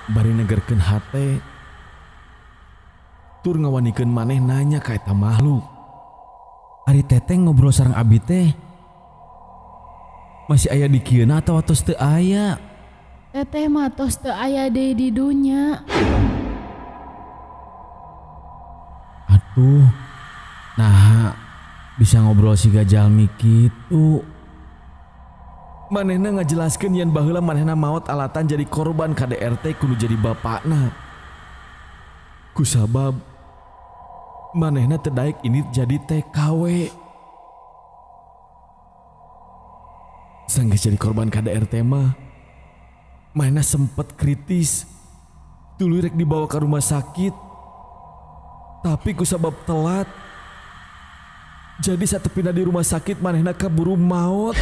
Bari negerkeun hate tur ngawanikeun maneh nanya ka eta makhluk. Ari teteh ngobrol sareng abi teh masih aya di kieuna atawa tos teu aya? Teteh mah tos teu aya deui di dunya. Atuh, nah bisa ngobrol siga jalmi kitu. Manehna ngajelaskeun yen baheula manehna maot alatan jadi korban KDRT kudu jadi bapakna. Kusabab manehna teu daek ini jadi TKW. Sanggeus jadi korban KDRT mah manehna sempet kritis. Tuluy rek dibawa ke rumah sakit. Tapi kusabab telat. Jadi satepina di rumah sakit manehna kaburu maot.